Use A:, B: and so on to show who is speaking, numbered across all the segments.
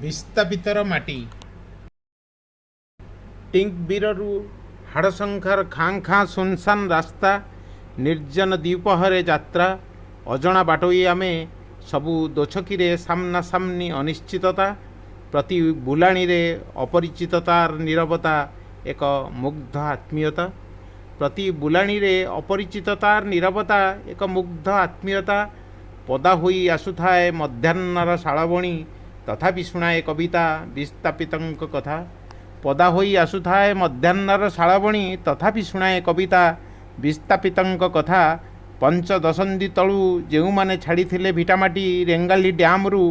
A: ବିସ୍ଥାପିତର ମାଟି। ଟିଙ୍କବୀରରୁ ହାଡ଼ଶଙ୍ଖାର ଖାଁ ଖାଁ ଶୂନଶାନ ରାସ୍ତା, ନିର୍ଜନ ଦ୍ୱିପ୍ରହରେ ଯାତ୍ରା, ଅଜଣା ବାଟୋଇ ଆମେ ସବୁ ଦୋଛକିରେ ସାମନାସାମନି ଅନିଶ୍ଚିତତା, ପ୍ରତି ବୁଲାଣିରେ ଅପରିଚିତତାର ନୀରବତା ଏକ ମୁଗ୍ଧ ଆତ୍ମୀୟତା। ପ୍ରତି ବୁଲାଣିରେ ଅପରିଚିତତାର ନୀରବତା ଏକ ମୁଗ୍ଧ ଆତ୍ମୀୟତା। ପଦା ହୋଇ ଆସୁଥାଏ ମଧ୍ୟାହ୍ନର ଶାଳବଣି, ତଥାପି ଶୁଣାଏ କବିତା ବିସ୍ଥାପିତଙ୍କ କଥା। ପଦା ହୋଇ ଆସୁଥାଏ ମଧ୍ୟାହ୍ନର ଶାଳବଣି, ତଥାପି ଶୁଣାଏ କବିତା ବିସ୍ଥାପିତଙ୍କ କଥା। ପଞ୍ଚଦଶନ୍ଧି ତଳୁ ଯେଉଁମାନେ ଛାଡ଼ିଥିଲେ ଭିଟାମାଟି, ରେଙ୍ଗାଲି ଡ୍ୟାମରୁ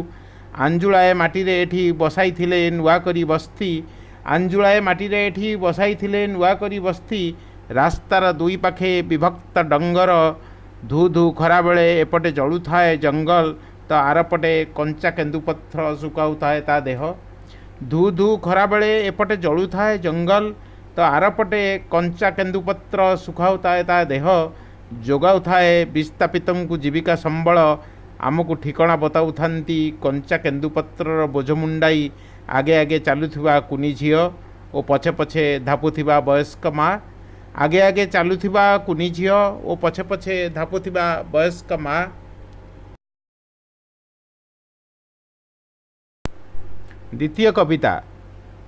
A: ଆଞ୍ଜୁଳାଏ ମାଟିରେ ଏଠି ବସାଇଥିଲେ ନୂଆକରି ବସ୍ତି। ଆଞ୍ଜୁଳାଏ ମାଟିରେ ଏଠି ବସାଇଥିଲେ ନୂଆକରି ବସ୍ତି। ରାସ୍ତାର ଦୁଇ ପାଖେ ବିଭକ୍ତ ଡଙ୍ଗର। ଧୁ ଧୁ ଖରାବେଳେ ଏପଟେ ଜଳୁଥାଏ ଜଙ୍ଗଲ ତ ଆରପଟେ କଞ୍ଚା କେନ୍ଦୁପତ୍ର ଶୁଖାଉଥାଏ ତା ଦେହ। ଧୁ ଧୁ ଖରାବେଳେ ଏପଟେ ଜଳୁଥାଏ ଜଙ୍ଗଲ ତ ଆରପଟେ କଞ୍ଚା କେନ୍ଦୁପତ୍ର ଶୁଖାଉଥାଏ ତା ଦେହ। ଯୋଗାଉଥାଏ ବିସ୍ଥାପିତଙ୍କୁ ଜୀବିକା ସମ୍ବଳ। ଆମକୁ ଠିକଣା ବତାଉଥାନ୍ତି କଞ୍ଚା କେନ୍ଦୁପତ୍ରର ବୋଝ ମୁଣ୍ଡାଇ ଆଗେ ଆଗେ ଚାଲୁଥିବା କୁନି ଝିଅ ଓ ପଛେ ପଛେ ଧାପୁଥିବା ବୟସ୍କ ମା। ଆଗେ ଆଗେ ଚାଲୁଥିବା କୁନି ଝିଅ ଓ ପଛେ ପଛେ ଧାପୁଥିବା ବୟସ୍କ ମା। ଦ୍ୱିତୀୟ କବିତା,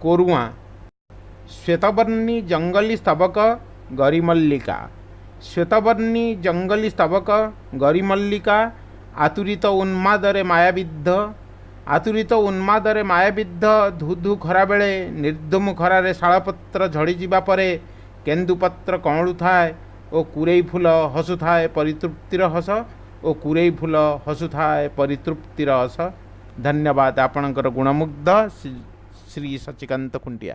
A: କୋରୁଆଁ। ଶ୍ୱେତବର୍ଣ୍ଣୀ ଜଙ୍ଗଲୀ ସ୍ତବକ ଗରିମଲ୍ଲିକା। ଶ୍ୱେତବର୍ଣ୍ଣୀ ଜଙ୍ଗଲୀ ସ୍ତବକ ଗରିମଲ୍ଲିକା, ଆତୁରିତ ଉନ୍ମାଦରେ ମାୟାବିଦ୍ଧ। ଆତୁରିତ ଉନ୍ମାଦରେ ମାୟାବିଦ୍ଧ। ଧୁ ଧୁ ଖରାବେଳେ ନିର୍ଧୂମ ଖରାରେ ଶାଳପତ୍ର ଝଡ଼ିଯିବା ପରେ କେନ୍ଦୁପତ୍ର କଅଁଳୁଥାଏ ଓ କୁରେଇ ଫୁଲ ହସୁଥାଏ ପରିତୃପ୍ତିର ହସ, ଓ କୁରେଇ ଫୁଲ ହସୁଥାଏ ପରିତୃପ୍ତିର ହସ। ଧନ୍ୟବାଦ। ଆପଣଙ୍କର ଗୁଣମୁଗ୍ଧ ଶ୍ରୀ ସଚିକାନ୍ତ ଖୁଣ୍ଟିଆ।